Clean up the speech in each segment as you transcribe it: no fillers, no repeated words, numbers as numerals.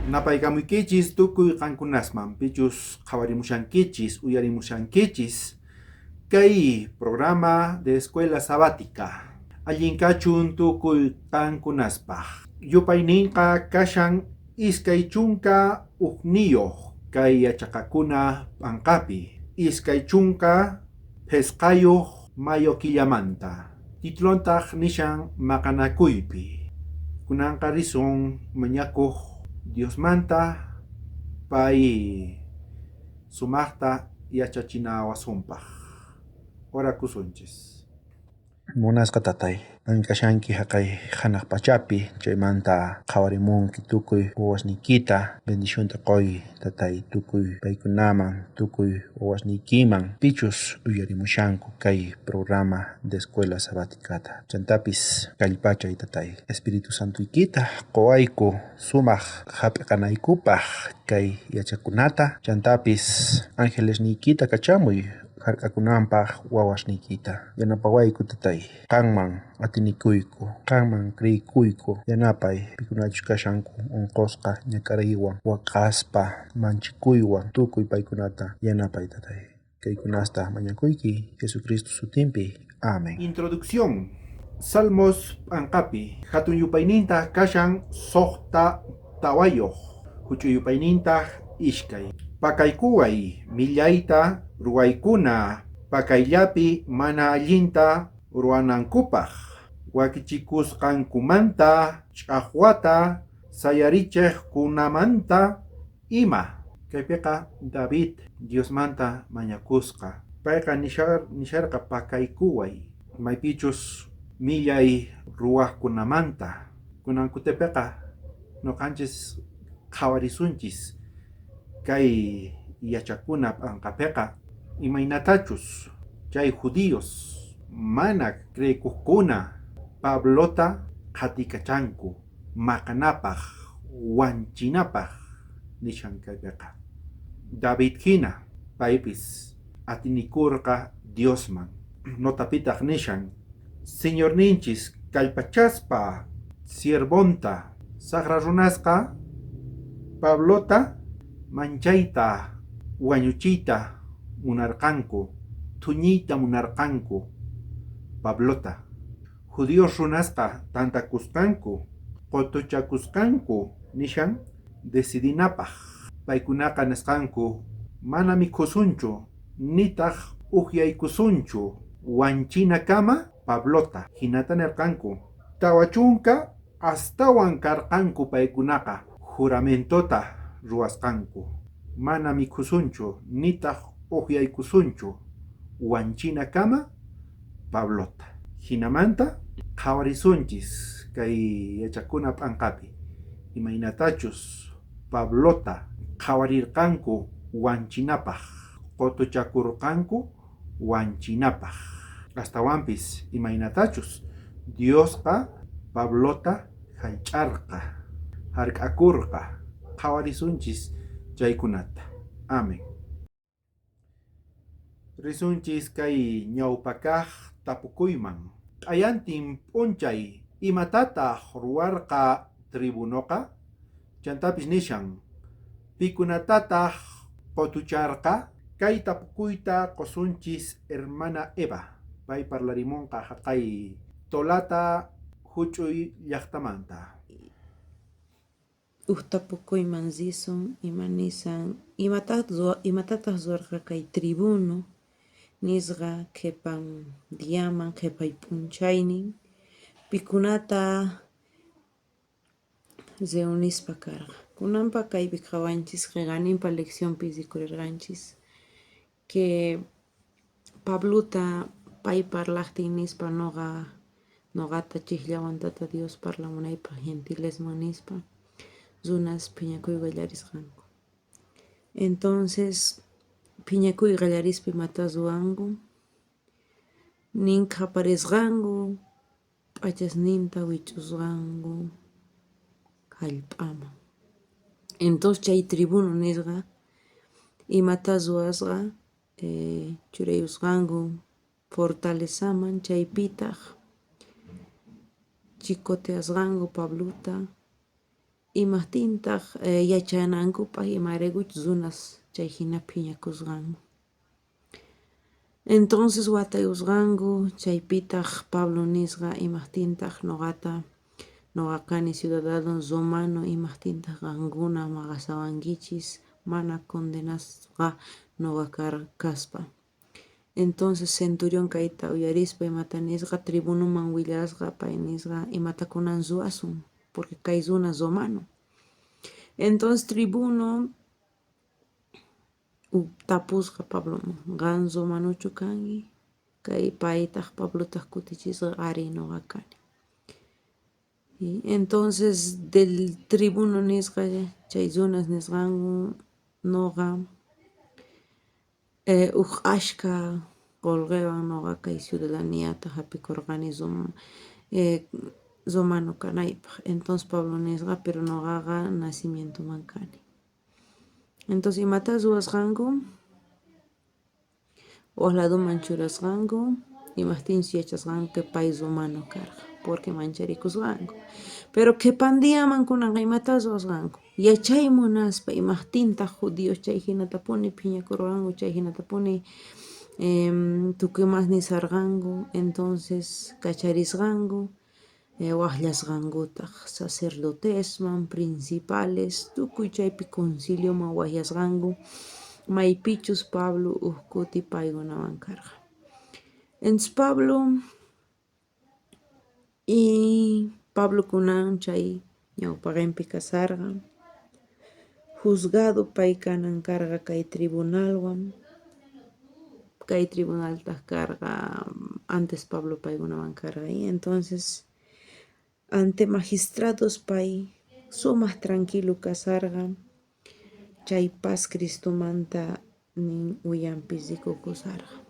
Napaykamuykichis tukuy qankunasman pichus qhawarimushankichis, uyarimushankichis kay programa de Escuela Sabática. Allin kachun tukuy qankunaspaj. Yupayninqa kashan 21 kay yachaqakuna p'anqapi. 25 mayo killamanta. Titulontaq nishan maqanakuypi. Kunanqa risun mañakuq Diosmanta pay sumaqta yachachinawasunpaq. Orakusunchis. Munasqa tatay, qan kashanki jaqay janaj pachapi, chaymanta qhawarimunki tukuy wawasniykita, bendicionta qoy tatay tukuy paykunaman, tukuy wawasniykiman, pichus uyarimushanku kay programa de Escuela Sabáticata. Chantapis kallpachay tatay, Espíritu Santoykita qowayku sumaj jap'iqanaykupaj kay yachakunata, chantapis angelesniykita kachamuy jark'akunanpaj wawasniykita. Yanapawayku tatay, qanman atinikuyku, qanman creykuyku, yanapay pikunachus kashanku unqusqa ñak'ariywan, waqaspa, manchikuywan, tukuy paykunata yanapay tatay. Kaykunasta mañakuyki Jesucristo sutinpi. Amén. Introducción. Salmos p'anqapi hatun yupaynintaj kashan 64, huch'uy yupaynintaj 2. Pakaykuway millayta ruwaykuna pakayllapi mana allinta ruwanankupaj. Wakichikusqankumanta ch'ajwata sayarichejkunamanta ima. Kaypiqa David Diosmanta mañakusqa. Payqa nisharqa pakaykuway maypichus millay ruwajkunamanta. Kunan kutipiqa noqanchis qhawarisunchis kay yachakuna p'anqapiqa imaynatachus chay judíos mana creekuqkuna Pablota qhatikachanku maqanapaj wanchinapaj nishan kaypiqa. David hina paypis atinikurqa Diosman. Notapitaq nishan Señorninchis kallpachaspa siervonta saqra runasqa Pablota manchayta wañuchiyta munarqanku, thuñiyta munarqanku Pablota. Judíos runasqa tantakusqanku, qotuchakusqanku nishan decidinapaj. Paykunaqa nisqanku mana mikhusunchu nitaq ujyaykusunchu wanchinakama Pablota. Hinata nirqanku. 40 astawan karqanku paykunaqa juramentota ruwasqanku. Mana mikhusunchu nitaq ujyaykusunchu wanchinakama Pablota. Hinamanta qhawarisunchis kay yachakuna p'anqapi imaynatachus Pablota qhawarirqanku wanchinapaj, qotuchakurqanku wanchinapaj. Astawanpis imaynatachus Diosqa Pablota jallch'arqa, jark'akurqa. Qhawarisunchis chaykunata. Amén. Risunchis kay ñawpakaj tapukuyman. Q'ayantin p'unchay imatataj ruwarqa tribunoqa? Chantapis nishan, pikunatataj qotucharqa? Kay tapukuyta qosunchis hermana Eva. Pay parlarimunqa jaqay Tolata huch'uy llaqtamanta. Uj tapukuyman risun, ima nisan, imatataj ruwarqa kay tribuno nisqa qhepan diaman, qhepay p'unchaynin, pikunata reunispa karqa. Kunanpa kaypi qhawanchis qhiqaninpa leccionpi rikurirqanchis que Pablota pay parlajtin nispa noqata chijllawan Tata Dios parlamunaypaj gentilesman nispa runas phiñakuy qallarisqanku. Entonces phiñakuy qallarispa imata ruwanku, nin qhaparisqanku, p'achasninta wich'usqanku jallp'aman. Entonces chay tribuno nisqa imata ruwasqa churayusqanku fortalezaman chaypitaj chicoteasqanku Pablota. Imajtintaj yachanankupaj imaraykuchus runas chay jina phiñakusqanku. Entonces watayusqanku chaypitaj Pablo nisqa imajtintaj noqata noqa kani ciudadano romano imajtintaj qankuna maqasawankichis mana condenasqa noqa kaspa. Entonces centurión kayta uyarispa imata nisqa tribunoman willasqa pay nisqa imata kunan ruwasun porque kay runa romano. Entonces tribuno tapusqa Pabloman qan romanochu kanki kay paytaj Pablotaj kutichisqa arí noqa kani. Entonces del tribuno nisqa chay runas nisqanku noqa uj ashkha qolqewan noqa kay ciudadaniata jap'ikorqani romano kanaypaj. Entonces Pablo nisqa pero noqaqa nacimientoman kani. Entonces imata ruwasqanku waj ladoman churasqanku imajtinchus yachasqanku que pay romano karqa porque mancharikusqanku. Pero qhepan diaman kunanqa imata ruwasqanku yachay munaspa imajtintaj judíos chay jinatapuni phiñakurqanku chay jinatapuni tukuy imas nisarqanku entonces kacharisqanku wajllasqankutaj sacerdotesman principales tukuy chaypi concilioman wajyasqanku maypichus Pablo uj kuti paykunawan karqa. Entonces Pablo y Pablo kunan chay ñawpaqenpi kasarqa juzgado pay kanan karqa kay tribunalwan kay tribunaltaj karqa antes Pablo paykunawan karqa y entonces ante magistrados pay sumaj tranquilo kasarqa chay paz Cristomanta nin uyanpi rikukusarqa.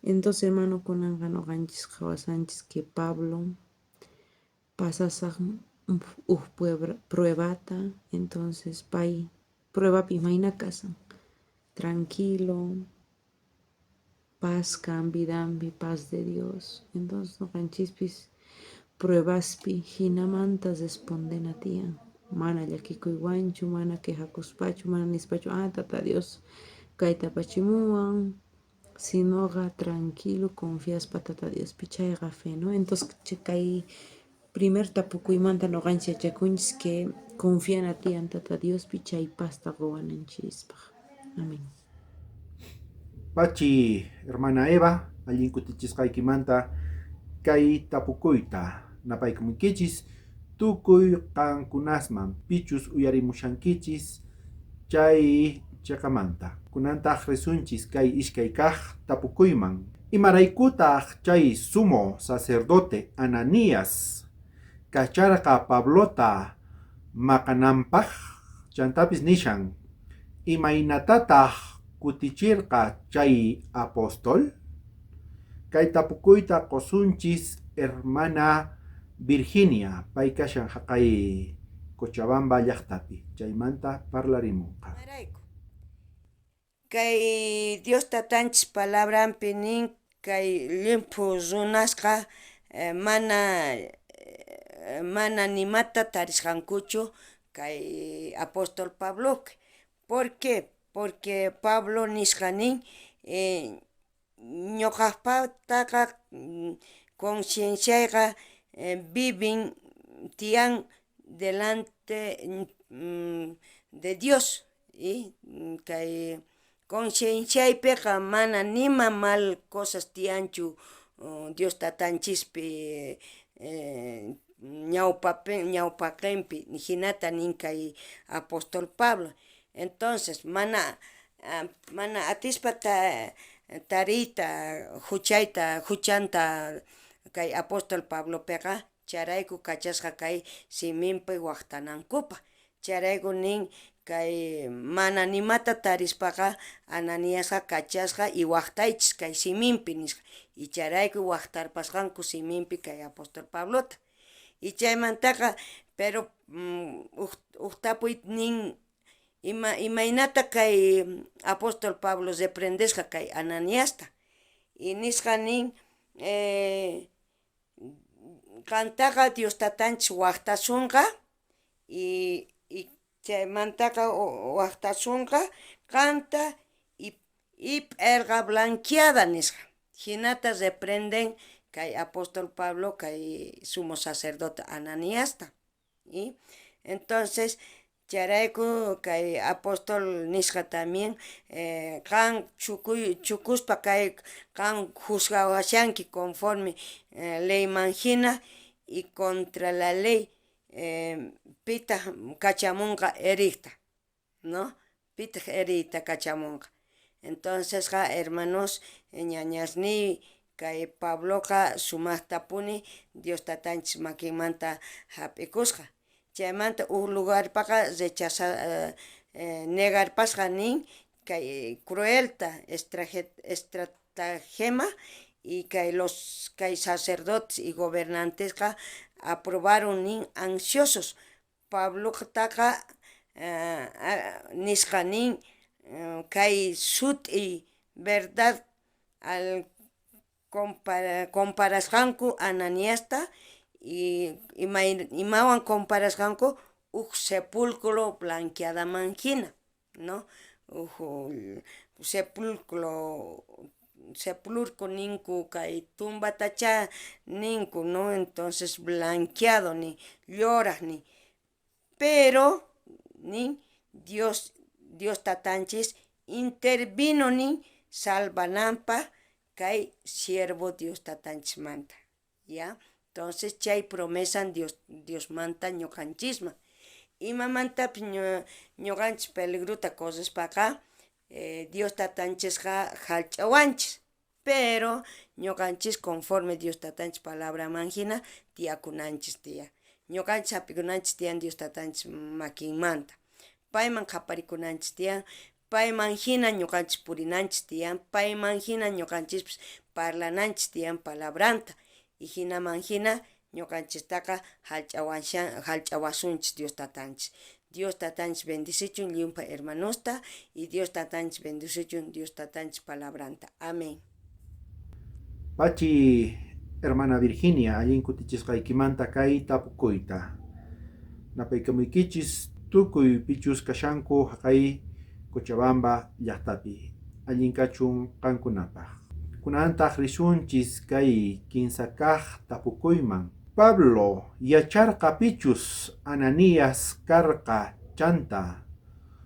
Entonces hermano kunanqa noqanchis qhawasanchis que Pablo pasasaj uj pruebata entonces pay pruebapi imayna kasan tranquilo paz kan vidanpi paz de Dios entonces noqanchispis pruebaspi jinamanta respondena tiyan mana llakikuywanchu mana quejakuspachu mana nispachu ah tata Dios kayta apachimuwan sinoqa tranquilo confiaspa tata Diospi chayqa fe no entonces kay primer tapukuymanta noqanchis yachakunchis que confiana tiyan tata Diospi chay pazta qowananchispaj. Amén. Pachi, hermana Eva, allin kutichisqaykimanta kay tapukuyta napaykumunkichis tukuy qankunasman pichus uyarimushankichis chay cheqamanta. Kunantaq risunchis kay iskay kaq tapukuyman. Imaraykutaq chay sumo sacerdote Ananías kacharqa Pablota maqananpaq? Chantapis nishan imaynatataq kutichirqa chay apóstol? Kay tapukuyta qusunchis hermana Virginia, pay kashan haqay Cochabamba llaqtapi, chaymanta parlarimunqa. Imarayku kay Dios tatanchis palabranpi nin kay llimphu runasqa mana mana nimata tarisqankuchu kay apóstol Pablopi. ¿Por qué? Porque Pablo nisqa nin ñoqajpataqa concienciayqa vivin tiyan delante de Dios y kay concienciaypiqa mana nima mal cosas tiyanchu Dios tatanchispi ñawpaqenpi jinata nin kay apóstol Pablo. Entonces mana mana atispa tariyta juchayta juchanta kay apóstol Pablopiqa chayrayku kachasqa kay siminpi waqtanankupaq chayrayku nin kay mana nimata tarispaqa Ananiasqa kachasqa y waqtaychis kay siminpi nisqa y chayrayku waqtarpasqanku siminpi kay apóstol Pablota. Y chaymantaqa pero uj tapuy nin ima imaynata kay apóstol Pablo reprendesqa kay Ananiasta y nisqa nin qantaqa Dios tatanchis waqtasunqa. Y, y chaymantaqa wajtasunqa qanta y, y p'erqa blanqueada nisqa. Jinata reprenden kay apóstol Pablo kay sumo sacerdote Ananiasta. Y entonces chayrayku kay apóstol nisqa también qan chukuspa kay qan juzgawashanki conforme leyman jina y contra la ley pitaq kachamunqa herikta, no? Pitaq heriyta kachamunqa. Entoncesqa hermanos ñañasniy kay Pabloqa sumaqtapuni Dios tatanchis makinmanta jap'ikusqa. Chaymanta uj lugarpaqa rechaza negarpasqa nin kay cruelta estratagema y kay los kay sacerdotes y gobernantesqa aprobaron nin ansiosos Pablotaqa nisqa nin kay sut'i verdad al comparasqanku Ananiasta y imawan comparasqanku uj sepulcro blanqueadaman jina, no? Uj sepulcro sepulcro ninku kay tumbatachá ninku, no? Entonces blanqueado nin, lloraj nin. Pero nin Dios Dios tatanchis intervino nin salvananpaj kay siervo Dios tatanchismanta, ya. Entonces chay promesan Dios Diosmanta ñuqanchisman. Imamantapis ñuqanchis peligrota correspaqa Dios tatanchisqa jallch'awanchis, pero ñuqanchis conforme Dios tatanchis palabraman jina tiyakunanchis tiyan. Ñuqanchis jap'ikunanchis tiyan Dios tatanchis makinmanta. Payman qhaparikunanchis tiyan, payman jina ñuqanchis purinanchis tiyan, payman jina ñuqanchispis parlananchis tiyan palabranta. Y jinaman jina ñuqanchistaqa jallch'awasunchis Dios tatanchis. Dios tatanchis bendicichun llumpa hermanosta y Dios tatanchis bendicichun Dios tatanchis palabranta. Amén. Pachi, hermana Virginia, allin kutichisqaykimanta kay tapukuyta. Napaykamuykichis tukuy pichus kashanku haqay Cochabamba llaqtapi. Allin kachun qankunapaq. Kunantaq risunchis kay kinsa kaq tapukuyman. Pablo yacharqa pichus Ananías karqa chanta.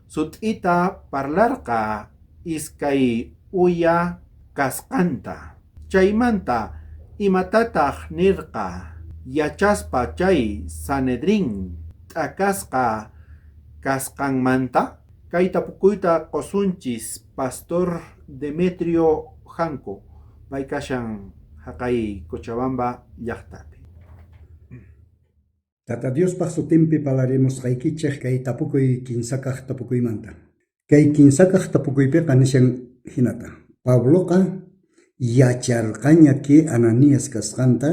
Sut'ita parlarqa iskay uya kasqanta. Chaymanta imatataq nirqa yachaspa chay Sanedrín t'akasqa kasqanmanta? Kay tapukuyta qusunchis Pastor Demetrio Janco, pay kashan haqay Cochabamba llaqtapi. Tata Diospaj sutinpi parlarimusqaykichej kay tapukuy kinsakaj tapukuymanta. Kay kinsakaj tapukuypiqa nishan jinata. Pabloqa yacharqaña que Ananías kasqanta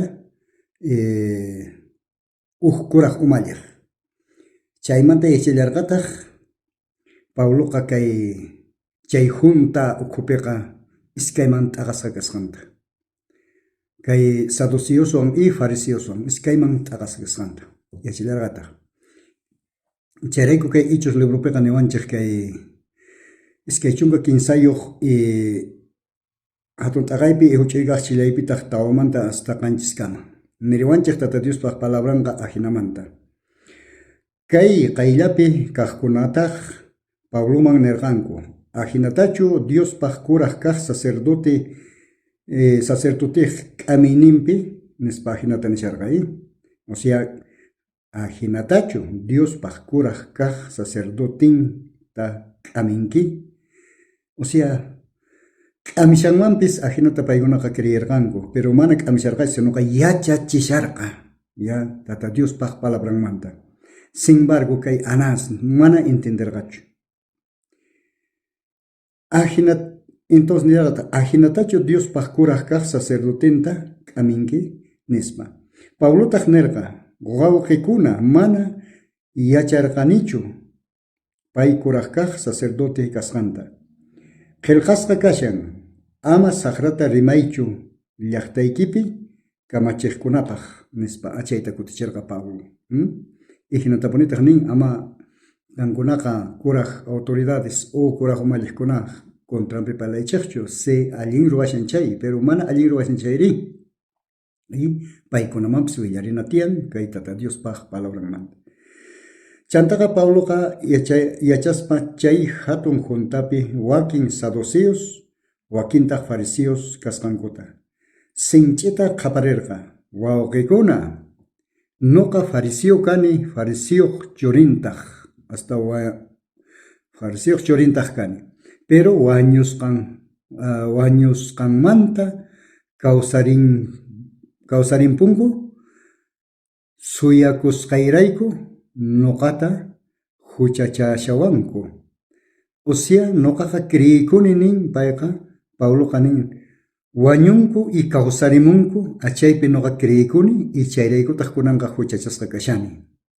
uj kuraj umalliq. Chaymanta yachallarqataj Pabloqa kay chay junta ukhupiqa iskayman t'aqasqa kasqanta. Kay saduceoswan y fariseoswan iskayman t'aqasqa kasqanta yachallarqataj. Chayrayku kay Hechos libropiqa niwanchej kay 23 y jatun t'aqaypi y juch'uy kaj chillaypitaj tawamanta hasta qanchiskama. Niriwanchej Tata Diospaj palabranqa ajinamanta. Kay qayllapi kajkunataj Pabloman nerqanku, ajinatachu Diospaj kuraj kaj sacerdote sacerdotej k'amiyninpi nispa ajinata nisharqa. O sea, ajinatachu Diospaj kuraj kaj sacerdotinta k'aminki? O sea, k'amishanmanpis ajinata paykunaqa creerqanku, pero mana k'amisharqachu, sinoqa yachachisharqa ya Tata Diospaj palabranmanta. Sin embargo, kay Anás mana entenderqachu. Ajina, entonces nirqataq, ajinatachu Diospaj kuraj kaj sacerdotinta k'aminki? Nispa. Pablotaj nerqa, wawqikuna mana yacharqanichu pay kuraj kaj sacerdote kasqanta. Qhelqasqa kashan, ama sajrata rimaychu llajtaykipi kamachejkunapaj, nispa achayta kuticherqa Pablo. Ijinatapunitaj nin ama qankunaqa kuraj autoridades o kuraj umalliqkunaj contranpi parlaychejchu, si allin ruwashan chay, pero mana allin ruwashan chayrí, y paykunamanpis willarina tiyan kay Tata Diospaj palabranmanta. Chantaqa Pabloqa yachaspa chay jatun juntapi wakin saduceos, wakintaj fariseos kasqankuta. Sinch'ita qhaparerqa, Wawqekuna, noqa fariseo kani, fariseoj churintaj, hasta fariseoj churintaj kani. Pero wañusqanmanta kawsarimpunku suyakusqayrayku noqata juchachashawanku. O sea, noqaqa creekuni nin payqa, Pabloqa nin, wañunku y kawsarimunku, chaypi noqa creekuni y chayraykutaj kunanqa juchachasqa kashani,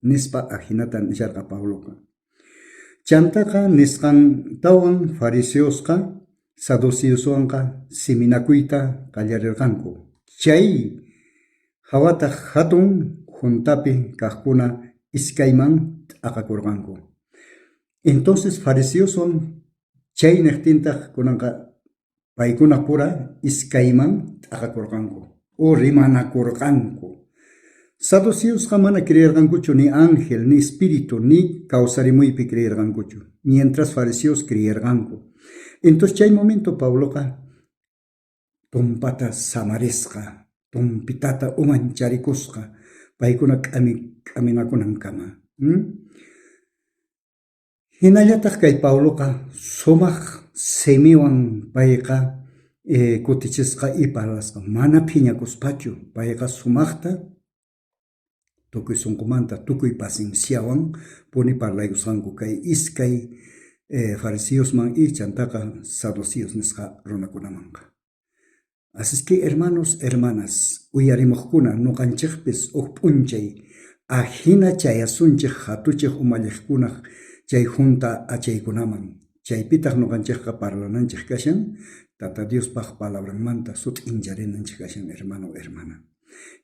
nispa ajinata nisharqa Pabloqa. Chantaqa nisqantawan fariseosqa saduceoswanqa siminakuyta qallarerqanku. Chay jawataq jatun juntapi kajkuna iskayman t'aqakorqanku. Entonces fariseoswan chay nejtintaj kunanqa paykuna pura iskayman t'aqakorqanku o rimanakorqanku. Saduceosqa mana creerqankuchu ni ángel, ni espíritu, ni kawsarimuypi creerqankuchu, mientras fariseos creerqanku. Entonces chay momento Pabloqa tumpata samarisqa, tumpitata umancharikusqa, paykuna k'aminakunankama. Jinallataj kay Pabloqa sumaq simiwan payqa kutichisqa y parlasqa, mana phiñakuspachu, payqa sumaqta tukuy sunqumanta, tukuy pacienciawan puni parlaykusqanku kay iskay fariseosman y chantaqa saduceos nisqa runakunamanqa. Así es que hermanos, hermanas, uyarimuqkuna noqanchejpis uj p'unchay ajina chayasunchej jatuchej umalliqkunaj chay junta achaykunaman. Chaypitaj noqanchejqa parlananchej kashan Tata Diospaj palabranmanta sut'incharinanchej kashan, hermano, hermana.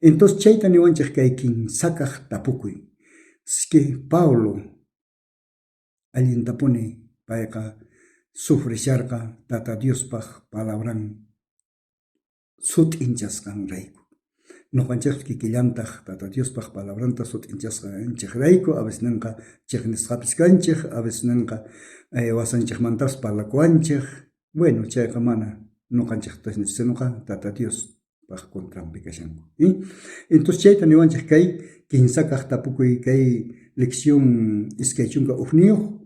Entonces chayta niwanchej kay kinsakaj tapukuy. Es que Pablo allintapuni payqa sufrisharqa Tata Diospaj palabran sut'inchasqanrayku. Noqanchejpis kikillantaj Tata Diospaj palabranta sut'inchasqanchejrayku, a veces nenqa chejnisqapis kanchej, a veces nenqa wasanchejmantapis parlakuwanchej. Bueno, chayqa mana noqanchejta, sinoqa Tata Diospaj contranpi kashanku. Entonces chayta niwanchej kay kinsakaj tapukuy kay lección 21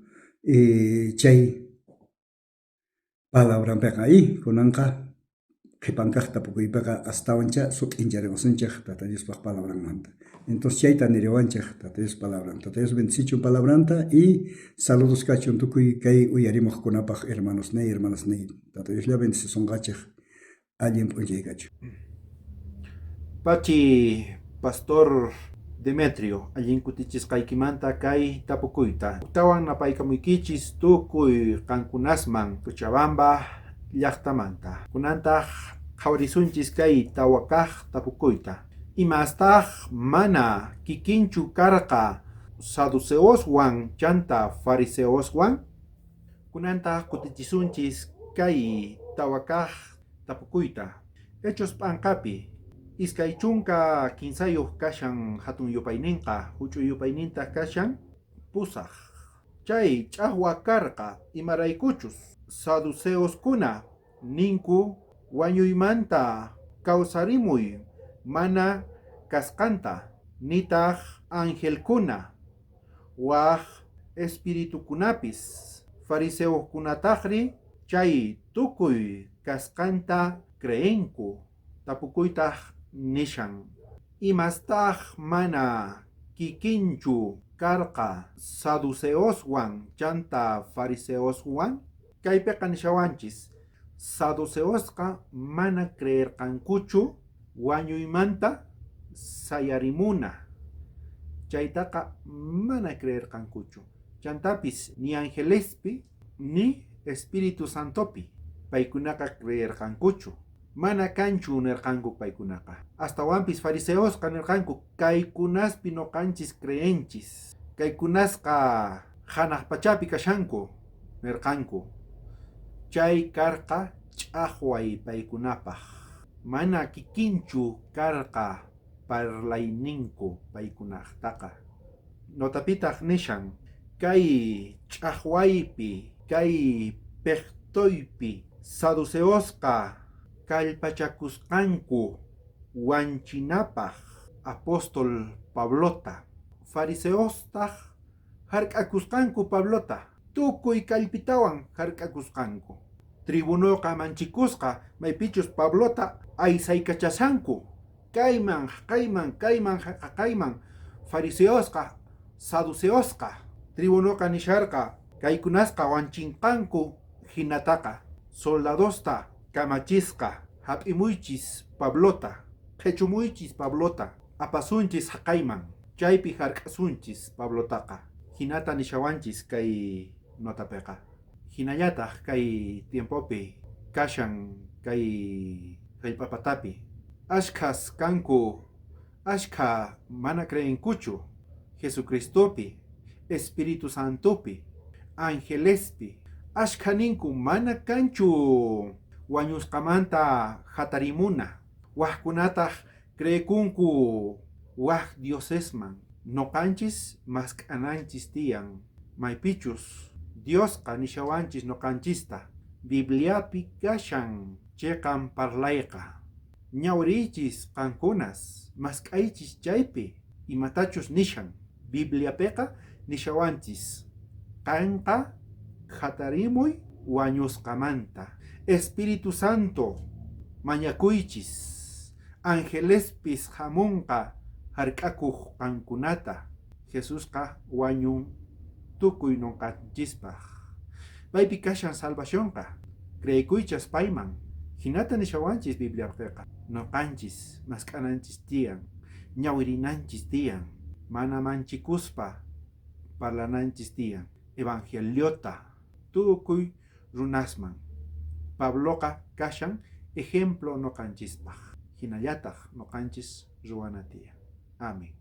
chay palabranpeqa y kunanqa qhipankaj tapukuypeqa astawancha sut'inchariwasunchej Tata Diospaj palabranmanta. Entonces chayta niriwanchej Tata Dios palabran. Tata Dios bendicichun palabranta y saludos kachun tukuy kay uyarimuqkunapaj hermanosniy, hermanasniy. Tata Dioslla bendicisunqachej. Allin p'unchay kachun. Pachi Pastor Demetrio, allin kutichisqaykimanta kay tapukuyta. Ujtawan napaykamuykichis tukuy qankunasman Cochabamba llajtamanta. Kunantaj qhawarisunchis kay tawakaj tapukuyta. Imastaj mana kikinchu karqa saduceoswan chanta fariseoswan? Kunantaj kutichisunchis kay tawakaj tapukuyta. Hechos p'anqapi 23 kashan jatun yupayninqa, juch'uy yupaynintaj kashan 8. Chay ch'ajwa karqa imaraykuchus saduceoskuna ninku wañuymanta kawsarimuy mana kasqanta, nitaj angelkuna, waj espiritukunapis. Fariseokunatajri chay tukuy kasqanta creenku. Tapukuytaj nishan. Imastaj mana kikinchu karqa saduceoswan chanta fariseoswan? Kaypeqa nishawanchis, saduceosqa mana creerqankuchu wañuymanta sayarimuna. Chaytaqa mana creerqankuchu. Chantapis ni angelespi ni Espíritu Santopi paykunaqa creerqankuchu. Mana kanchu nerqanku paykunaqa. Astawanpis fariseosqa nerqanku kaykunaspi noqanchis creenchis. Kaykunasqa hanaq pachapi kashanku nerqanku. Chay karqa ch'ajway paykunapaj. Mana kikinchu karqa parlayninku paykunajtaqa. Notapitaq nishan kay ch'ajwaypi, kay pejtoypi saduceosqa kallpachakusqanku wanchinapaj apóstol Pablota. Fariseostaq hark'akusqanku Pablota, tukuy kallpitawan hark'akusqanku. Tribunoqa manchikusqa maypichus Pablota aysaykachashanku. Kayman, haqayman, kayman, haqayman, fariseosqa, saduceosqa. Tribunoqa nisharqa kaykunasqa wanchinqanku hinataqa. Soldadosta kamachisqa hap'imuychis Pablota, qhechumuychis Pablota, apasunchis haqayman, chaypi hark'asunchis Pablotaqa. Hinata nishawanchis kay notapiqa. Hinallataq kay tiempopi kashan kay jallp'apatapi. Ashkhas kanku, ashkha mana creenkuchu Jesucristopi, Espíritu Santopi, angelespi. Ashkha ninku mana kanchu wañusqamanta hatarimuna. Wajkunataq creekunku waj diosesman. Noqanchis mask'ananchis tiyan. Maypichus Diosqa nishawanchis noqanchista. Bibliapi kashan cheqan parlayqa. Ñawriychis qankunas, mask'aychis chaypi imatachus nishan. Bibliapiqa nishawanchis qanqa hatarimuy wañusqamanta. Espíritu Santo mañakuychis. Angelespis hamunqa hark'akuq qankunata. Jesusqa wañun tukuy noqanchispaj. Paypi kashan salvacionqa. Creekuychas payman. Hinata nishawanchis Bibliapiqa. Noqanchis mask'ananchis tiyan. Ñawirinanchis tiyan. Mana manchikuspa parlananchis tiyan. Evangeliota tukuy runasman. Pabloqa kashan ejemplo noqanchispaj. Hinallataq noqanchis ruwana tiyan. Amén.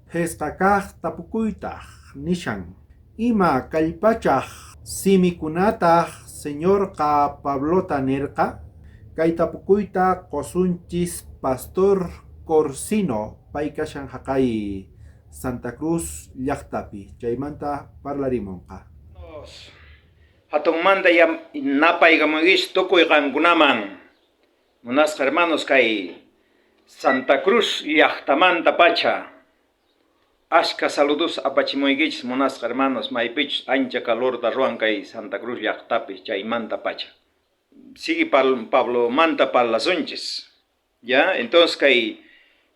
Phisqa kaq tapukuytaq nishan ima kallpachaj simikunataq Señorqa Pablota nirqa? Kay tapukuyta qusunchis Pastor Corsino pay kashan haqay Santa Cruz llaqtapi chaymanta parlarimunqa. Hatunmanta napaykamuykichis tukuy qankunaman. Munasqa hermanos kay Santa Cruz llaqtamanta pacha ashka saludos apachimuykichis munasqa hermanos maypichus ancha calorta ruwan kay Santa Cruz llaqtapi chaymanta pacha. Sigue Pablomanta parlasunchis. Ya, entonces kay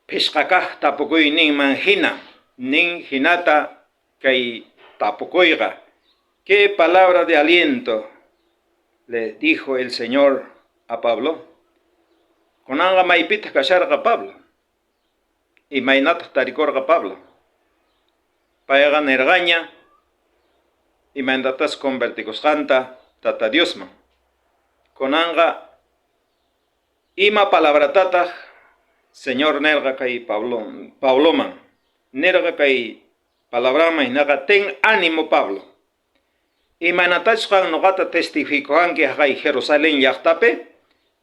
phishqa kaq tapukuyninman hina nin hinata kay tapukuyqa. ¿Qué palabra de aliento le dijo el Señor a Pablo? Kunanqa maypitaq kasharqa Pablo? Imaynataq tarikurqa Pablo? Payqa nirqaña imaynatas convertikusqanta Tata Diosman. Kunanqa ima palabratataq Señor nirqa kay Pablo Pabloman? Nirqa kay palabranman hinaqa ten ánimo Pablo. Imaynatachus qan noqata testificanki haqay Jerusalén llaqtapi,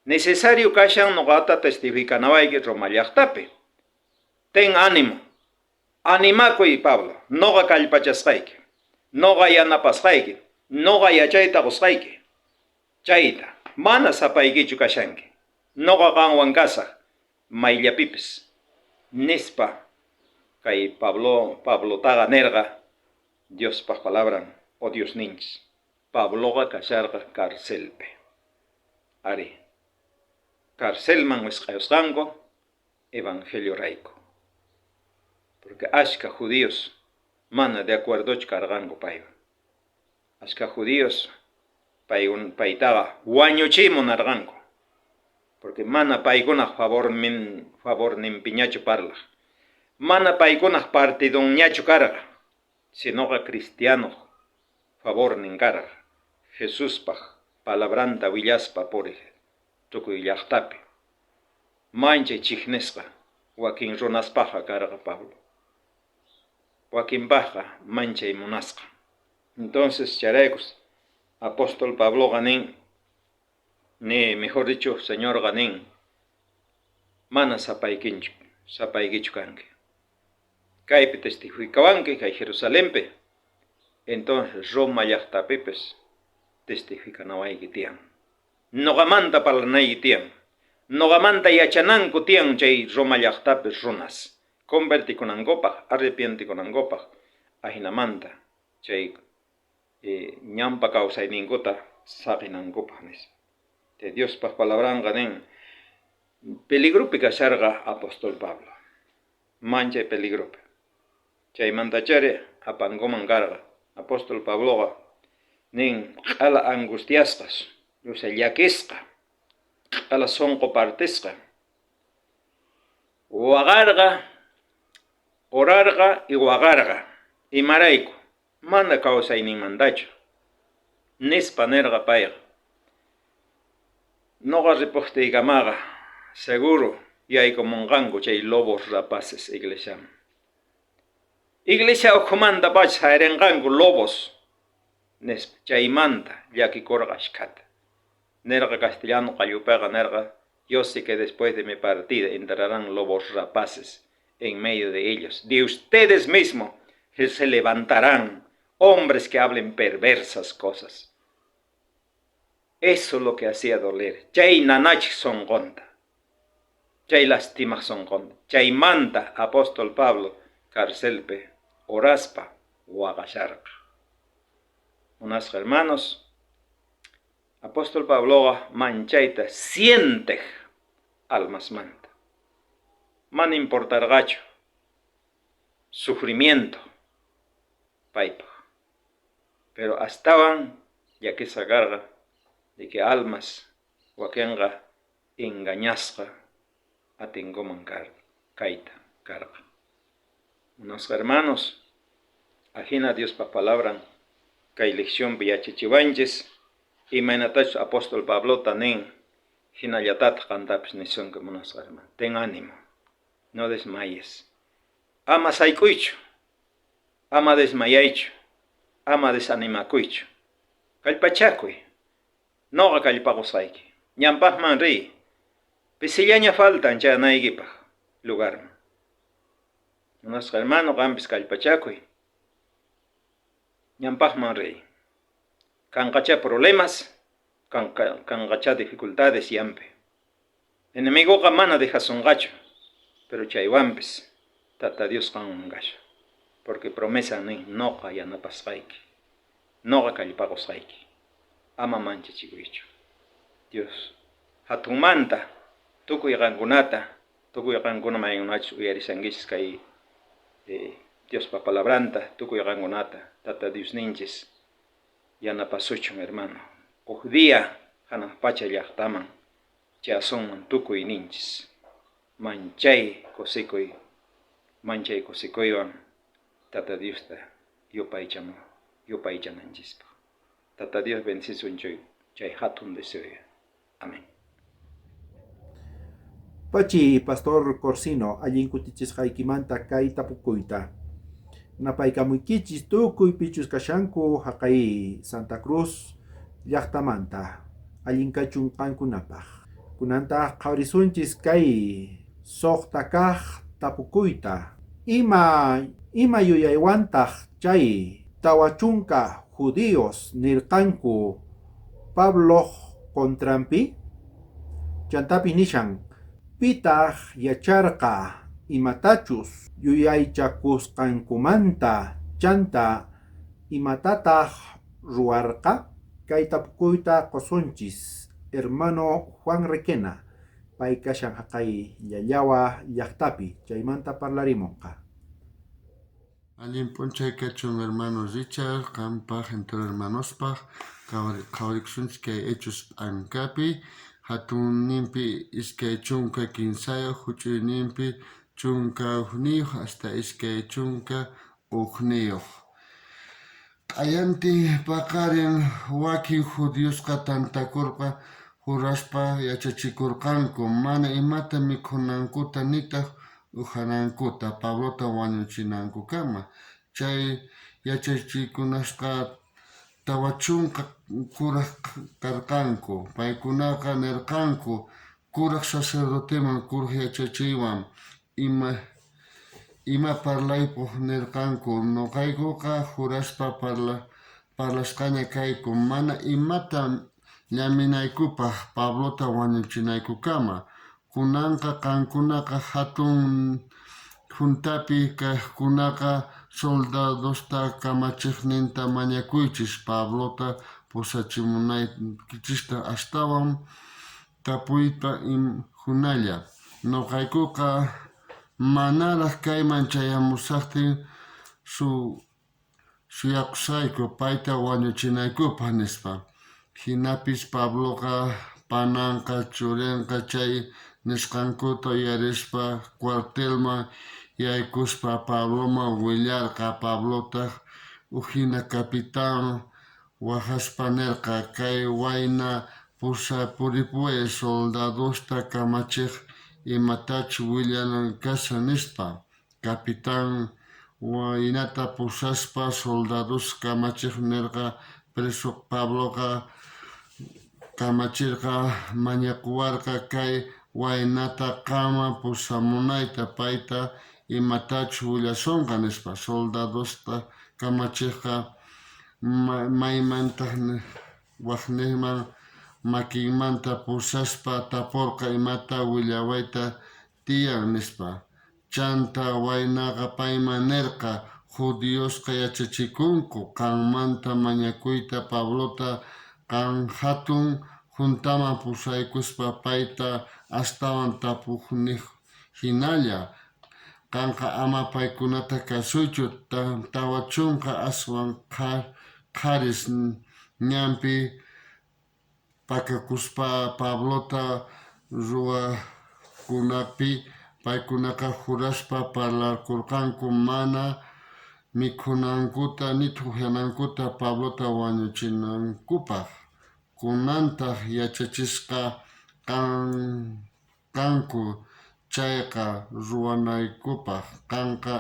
necesario kashan noqata testificanawayki Roma llaqtapi. Ten ánimo. Animakuy Pablo, noqa kallpachasqayki, noqa yanapasqayki, noqa yachayta qusqayki. Chayta, mana sapaykichu kashanki. Noqa qanwan kasaq mayllapipis, nispa kay Pablo Pablotaqa nirqa Diospaj palabran o Diosninchis. Pabloqa kasharqa carcelpi. Ari, carcelman wisq'ayusqanku evangeliorayku. Porque ashka judíos mana de acuerdochu karqanku paywan. Ashka judíos paytaqa wañuchiy munarqanku. Porque mana paykunaj favorninpiñachu parlaj. Mana paykunaj partidonñachu karqa, sinoqa cristianoj favornin karqa. Jesuspaj palabranta willaspa purej. Tukuy llajtapi. Manchay chejnisqa wakin runaspajqa karqa Pablo. Wakinpajqa manchay munasqa. Entonces chayraykus apóstol Pabloqa nin, ni mejor dicho Señorqa nin, mana sapaykinchu, sapaykichu kanki. Kaypi testificakawanki kay Jerusalenpi, entonces Roma llajtapipis testificanawayki tiyan. Noqamanta parlanayki tiyan. Noqamanta yachananku tiyan chay Roma llajtapi runas convertikunankupaj, arrepientikunankupaj, ajinamanta chay ñanpa kawsayninkuta saqenankupaj, nispa. Chay Diospaj palabranqa nin, peligropi kasharqa apóstol Pablo. Manchay peligropi. Chaymantachari apankuman karqa. Apóstol Pabloqa nin q'ala angustiasqas, o llakisqa, q'ala sonqo partisqa. Waqarqa, orarqa y waqarqa. Imarayku? Mana kawsayninmantachu. Nispa nerqa payqa. Noqa ripojtiykamaqa seguro yaykumonqanku chay lobos rapaces iglesiaman. Iglesia ukhumantapacha sayrenqanku lobos nispa. Chaymanta llakikorqa ashkhata. Nerqa castellano qallupeqa nerqa, yo sé que después de mi partida entrarán lobos rapaces en medio de ellos. De ustedes mismos se levantarán hombres que hablen perversas cosas. Eso es lo que hacía doler. Chay nanachej sonqonta. Chay lastimaj sonqonta. Chaymanta apóstol Pablo carcelpi oraspa waqasharqa. Munasqa hermanos, apóstol Pabloqa manchayta sientej almasmanta. Mana importarqachu sufrimiento paypaj. Pero astawan llakisqa karqa de que almas wakenqa engañasqa atinkuman kayta karqa. Munasqa hermanos, ajina Diospa palabran kay leccionpi yachachiwanchis, imaynatachus apóstol Pablota nin, hinallatataj qantapis nisunki, munasqa hermano. Ten ánimo, no desmayes. Ama sayk'uychu, ama desmayaychu, ama desanimakuychu. Kallpachakuy, noqa kallpaqusqayki. Ñanpajman riy, pisillaña faltan chayanaykipaj lugarman. Munasqa hermano, qampis kallpachakuy. Ñanpajman riy. Kanqachá problemas, kanqachá dificultades ñanpi. Enemigoqa mana dejasonqachu, pero chaywanpis Tata Dios qanwan kashan. Porque promesa nin, noqa yanapasqayki, noqa kallpaqusqayki. Ama manchachikuychu. Dios hatunmanta tukuy qankunata, tukuy qankuna maykunachus uyarishankichis kay Diospa palabranta, tukuy qankunata Tata Diosninchis yanapasuchun, hermano. Uj día hanaq pacha llaqtaman chayasunman tukuy ninchis. Manchay kusikuy, manchay kusikuywan Tata Diosta yupaychananchispaj. Tata Dios bendicisun chay hatun deseo. Amén. Pachi, Pastor Corsino, allin kutichisqaykimanta kay tapukuyta. Napaykamuykichis tukuy pichus kashanku haqay Santa Cruz llaqtamanta. Allin kachun qankunapaj. Kunantaq qhawarisunchis kay suqta kaq tapukuyta. Ima yuyaywantaq chay 40 judíos nirqanku Pabloq contranpi? Chantapis nishan, pitaq yacharqa imatachus yuyaychakusqankumanta chanta imatataq ruwarqa? Kay tapukuyta qusunchis hermano Juan Requena, pay kashan haqay Llallawa llaqtapi, chaymanta parlarimunqa. Allin p'unchay kachun hermano Richard, qampaj entero hermanospaj, qhawarikusunchik kay Hechos p'ankapi, hatunninpi 23, huch'uyninpi 11 hasta 21. Q'ayantin paqarin wakin judiosqa tantakorqa. juraspa yachachikorqanku mana imata mikhunankuta nitaj ujyanankuta Pablota wañuchinankukama. Chay yachachikunasqa 40 kuraj karqanku. Paykunaqa nerqanku kuraj sacerdoteman kuraj yachachiywan ima parlaypoj nerqanku: Noqaykoqa juraspa parlasqaña kayku mana imata llaminaykupaj Pablota wañuchinaykukama. Kunanqa qankunaqa jatun juntapi kajkunaqa soldadosta kamachejninta mañakuychis Pablota pusachimunaykichista astawan tapuyta junalla. Noqaykoqa manaraj kayman chayamushajtin suyakushayku payta wañuchinaykupaj, nispa. Jinapis Pabloqa pananqa churenqa chay nisqankuta uyarispa cuartelman yaykuspa Pabloman willarqa. Pablotaj ujina capitán wajaspa nerqa: Kay wayna pusapuripuway soldadosta kamachej imatachus willanan kashan, nispa. Capitán waynata pusaspa soldados kamachej nerqa: Preso Pabloqa kamacherqa mañakuwarqa kay waynata qanman pusamunayta, payta imatachus willasonqa, nispa. Soldadosta kamachejqa maymantaj wajnejman makinmanta pusaspa taporqa: Imata willawayta tiyan, nispa. Chanta waynaqa payman nerqa: Judiosqa yachachikunku qanmanta mañakuyta Pablota qan jatun juntaman pusaykuspa payta astawan tapoj jinalla. Qanqa ama paykunata kasuychu. 40 aswan qharis ñanpi pakakuspa Pablota ruwakunapi paykunaqa juraspa parlarkorqanku mana mikhunankuta nitaj ujyanankuta Pablota wañuchinankupaj. Kunantaj yachachisqa kanku chayqa ruwanaykupaj. Qanqa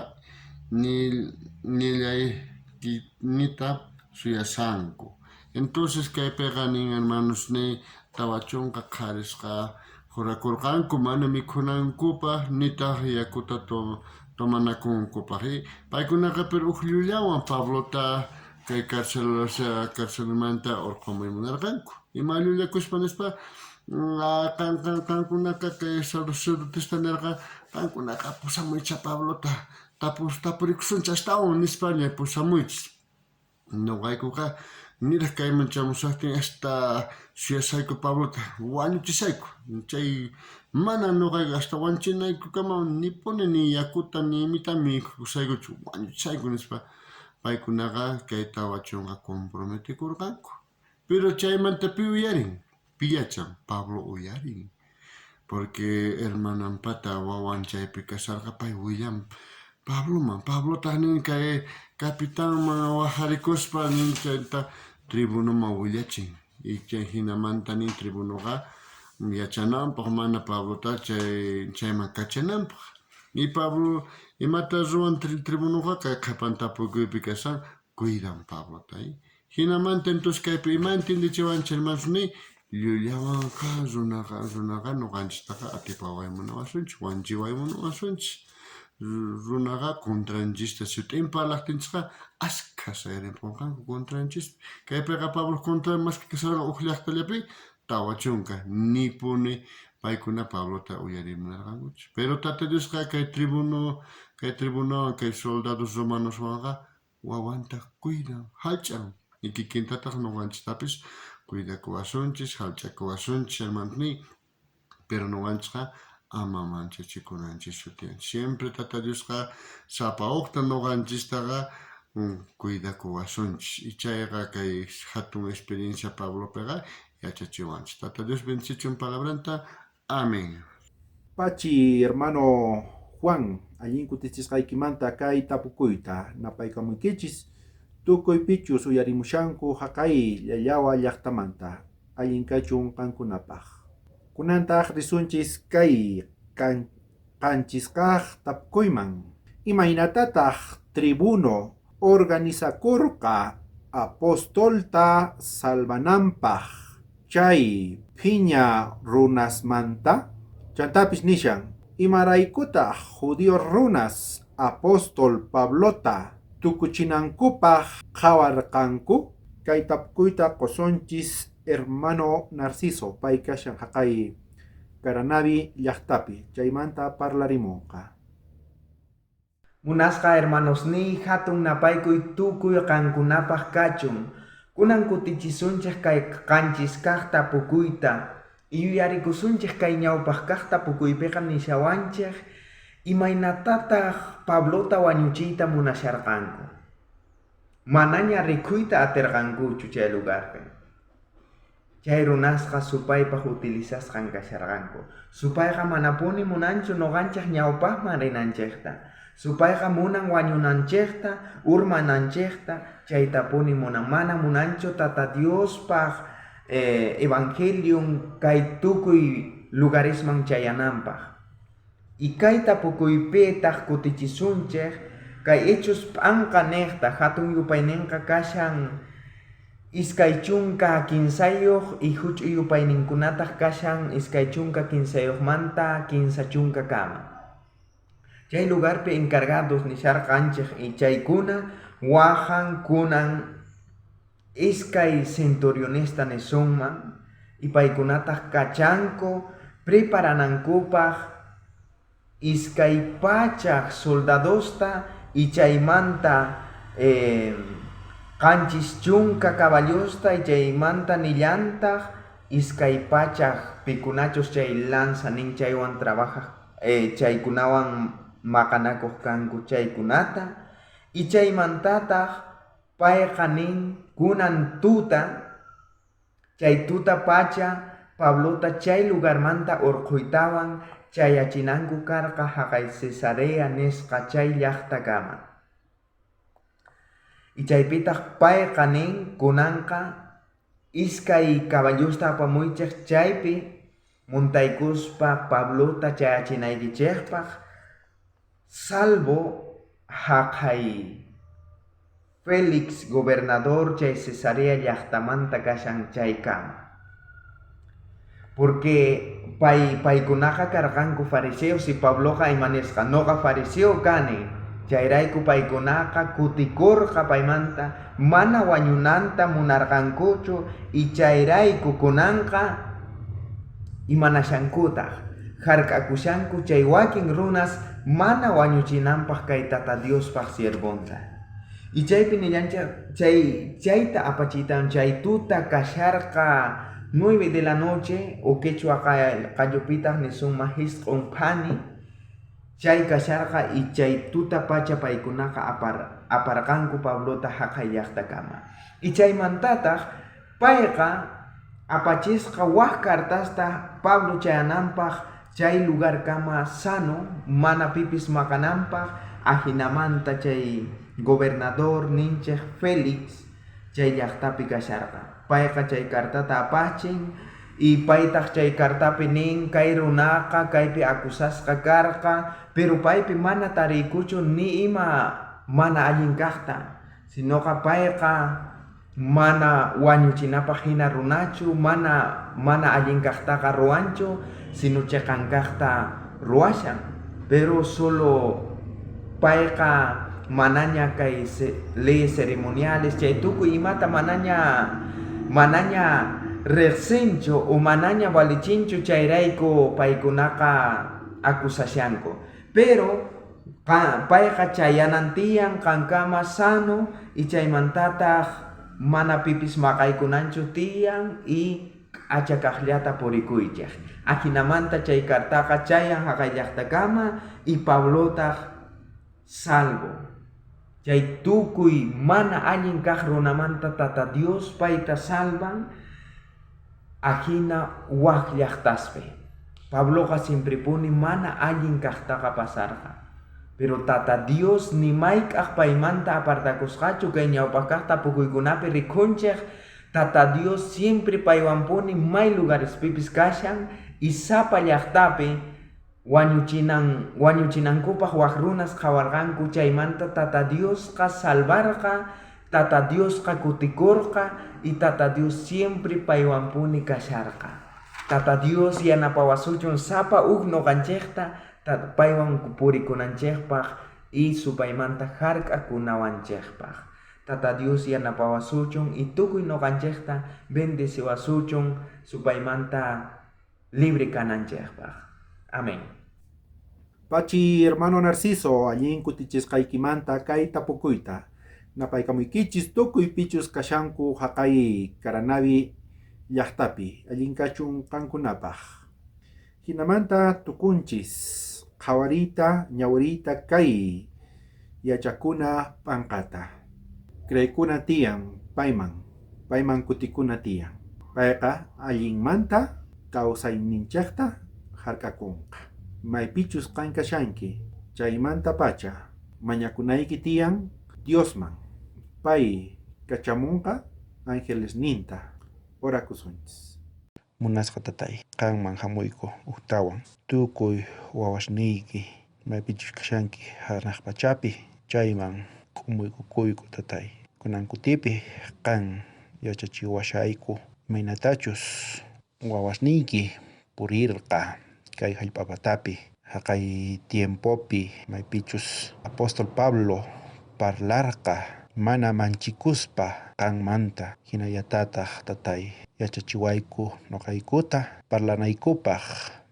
nillaykita suyashanku. Entonces kaypeqa nin, hermanos, ni 40 qharisqa jurakorqanku mana mikhunankupaj nitaj yakuta tomanakunkupaj. Paykunaqa pero uj llullawan Pablota kay carcelmanta orqhomuy munarqanku. Ima llullakuspa nispa, qankunaqa kay sacerdotesta nerqa: Qankunaqa pusamuychis Pablota, tapurikusunchis astawan, nispa, pusamuychis. Noqaykoqa niraj kayman chamushajtin hasta suyasayku Pablota wañuchisayku. Chay mana noqayku hasta wañuchinaykukama nipuni ni yakuta ni imita mikhukusaykuchu, wañuchisayku, nispa. Paykunaqa kay 40 comprometikorqanku. Pero chaymanta pi uyarin? Pi yachan? Pablo uyarin. Porque hermananpata wawan chaypi kasharqa, pay willan Pabloman. Pablotaj nin kay capitanman wajarikuspa nin chayta tribunoman willachin. Y chay jinamanta nin tribunoqa yachananpaj mana Pablota chayman kachananpaj. Y Pablo imata ruwan tribunoqa kay qhepan tapukuypi kashan, cuidan Pablota. Jinamanta entonces kaypi ima entiendechiwanchis, hermanos, ni llullawanqa runaqa noqanchistaqa atipaway munawasunchis, wanchiway munawasunchis. Runaqa contranchista sut'in parlajtinchikqa askha sayarimponqanku contranchispi. Kaypiqa Pablo contra maska kasharqa uj llajtallapi 40, nipuni paykuna Pablota uyarimunarqankuchu. Pero Tata Diosqa kay tribunowan kay soldados romanoswanqa wawanta cuidan, jallch'an. Y kikintataj noqanchistapis cuidakuwasunchis, jallch'akuwasunchis, hermanosniy. Pero noqanchikqa ama manchachikunanchischu tiyan. Siempre Tata Diosqa sapa ujta noqanchistaqa cuidakuwasunchis. Y chayqa kay jatun experiencia Pablopiqa yachachiwanchis. Tata Dios bendicichun palabranta. Amén. Pachi, hermano Juan, allin kutichisqaykimanta kay tapukuyta napaykamuykichis. Tukuy pichus uyarimushanku haqay llallawa llaqtamanta. Allin kachun qankunapaj. Kunantaj risunchis kay qanchis kaj tapukuyman. Imaynatataj tribuno organizakurqa apostolta salvananpaj chay phiña runasmanta? Chantapis nishan, imaraykutaj judío runas apóstol Pablota tukuchinankupaj qhawarqanku? Kay tapukuyta qosunchis hermano Narciso, pay kashan jaqay Caranavi llaqtapi, chaymanta parlarimunqa. Munasqa hermanosniy hatun napaykuy tukuy qankunapaj kachun. Kunan kutichisunchej kay qanchis kaj tapukuyta. Yuyarikusunchej kay ñawpaj kaj tapukuypiqa nishawanchej imaynatataj Pablota wañuchiyta munasharqanku. Manaña rikhuyta aterqankuchu chay lugarpi. Chay runasqa supaypaj utilizasqan kasharqanku. Supayqa manapuni munanchu noqanchej ñawpajman rinanchejta. Supayqa munan wañunanchejta, urmananchejta, chaytapuni munan. Mana munanchu Tata Diospaj evangelion kay tukuy lugaresman chayananpaj. Y kay tapukuypitaj kutichisunchej kay Hechos p'anqa nejta hatun yupayninqa kashan 23 y huch'uy yupayninkunataj kashan 23manta 30 kama. Chay lugarpi encargados nisharqanchej y chaykuna wajan kunan iskay centurionesta nisunman y paykunataj kachanku preparanankupaj 200 soldadosta y chaymanta 70 caballosta y chaymanta nillantaj 200 pikunachus chay lanza nin chaywan trabajaj chaykunawan maqanakuj kanku chaykunata y chaymantataj payqa nin kunan tuta chay tuta pacha Pablota chay lugarmanta urqhuytawan chayachinanku karqa jaqay Cesarea nisqa chay llaqtakama. Y chaypitaj payqa nin kunanqa iskay caballosta apamuychej chaypi muntaykuspa Pablota chayachinaykichejpaj salvo jaqay Félix gobernador chay Cesarea llaqtamanta kashan chaykama. Porque paykunaqa karqanku fariseos y Pabloqa imanisqa noqa fariseo kani chayrayku paykunaqa kutikurqa paymanta mana wañunanta munarqankuchu y chayrayku kunanqa imanashankutaj jark'akushanku chay wakin runas mana wañuchinanpaj kay Tata Diospaj siervonta. Y chaypi nillanchej chayta apachitan chay tuta kasharqa 9 de la noche o quechua qallupitaj nisunman jisq'on phani chay kasharqa y chay tuta pacha paykunaqa aparqanku Pablota jaqay llaqtakama. Y chaymantataj payqa apachisqa waj cartasta Pablo chayananpaj chay lugarkama sano mana pipis maqananpaj ajinamanta chay gobernador ninchej Félix chay llaqtapi kasharqa. Payqa chay cartata apachin y paytaj chay cartapi nin kay runaqa kaypi acusasqa karqa pero paypi mana tariykuchu ni ima mana allin kajta sinoqa payqa mana wañuchinapaj hina runachu mana allin kajtaqa ruwanchu sino cheqan kajta ruwashan pero solo payqa manaña kay leyes ceremoniales chay tukuy imata manaña riqsinchu o manaña valichinchu chayrayku paykunaqa acusashanku. Pero payqa chayanan tiyan qankama sano y chaymantataj mana pipis maqaykunanchu tiyan y k'acha kajllata purikuychej. Ajinamanta chay cartaqa chayan jaqay llaqtakama y Pablotaj salvo. Chay tukuy mana allin kaj runamanta Tata Dios payta salvan ajina waj llaqtaspi. Pabloqa siemprepuni mana allin kajtaqa pasarqa. Pero Tata Dios ni mayk'aj paymanta apartakusqachu kay ñawpaj kaj tapukuykunapi rikhunchej Tata Dios siempre paywanpuni may lugarespipis kashan y sapa llajtapi wañuchinan wañuchinankupaj waj runas qhawarqanku chaymanta Tata Diosqa salvarqa, Tata Diosqa kutikorqa y Tata Dios siempre paywanpuni kasharqa. Tata Dios yanapawasuchun sapa uj noqanchejta paywan purikunanchejpaj y supaymanta jark'akunawanchejpaj. Tata Dios yanapawasuchun y tukuy noqanchejta bendeciwasuchun supaymanta libre kananchejpaj. Amén. Pachi hermano Narciso, allin kutichisqaykimanta kay tapukuyta. Napaykamuykichis tukuy pichus kashanku haqay Caranavi llaqtapi, allin kachun qankunapaj. Hinamanta tukunchis qhawariyta ñawiriyta kay yachakuna p'anqata. Creekuna tiyan payman, payman kutikuna tiyan. Payqa allinmanta kawsayninchejta hark'akunqa. Maypichus qan kashanki chaymantapacha mañakunayki tiyan Diosman. Pay kachamunqa angelesninta. Orakusunchis. Munasqa tatay, qanman hamuyku ujtawan tukuy wawasniyki maypichus kashanki hanaq pachapi chayman k'umuykukuyku tatay. Kunan kutipi qan yachachiwashayku imaynatachus wawasniyki purirqa kay hallp'a patapi haqay tiempopi maypichus apóstol Pablo parlarqa mana manchikuspa qanmanta hinallatataq tatay yachachiwayku noqaykuta parlanaykupaq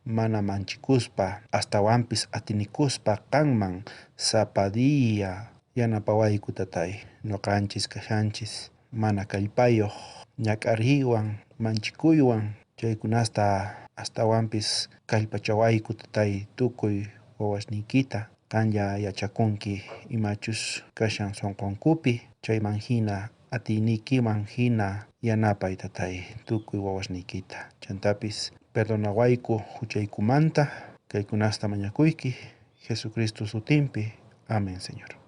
mana manchikuspa astawanpis atinikuspa qanman sapa día yanapawayku tatay. Noqanchis kashanchis mana kallpayuq ñak'ariywan manchikuywan chaykunasta astawanpis kallpachawayku tatay tukuy wawasniykita qanlla yachakunki imachus kashan sunqunkupi chayman hina atiyniykiman hina yanapay tatay tukuy wawasniykita. Chantapis perdonawayku huchaykumanta kaykunasta mañakuyki Jesucristo sutinpi. Amén, Señor.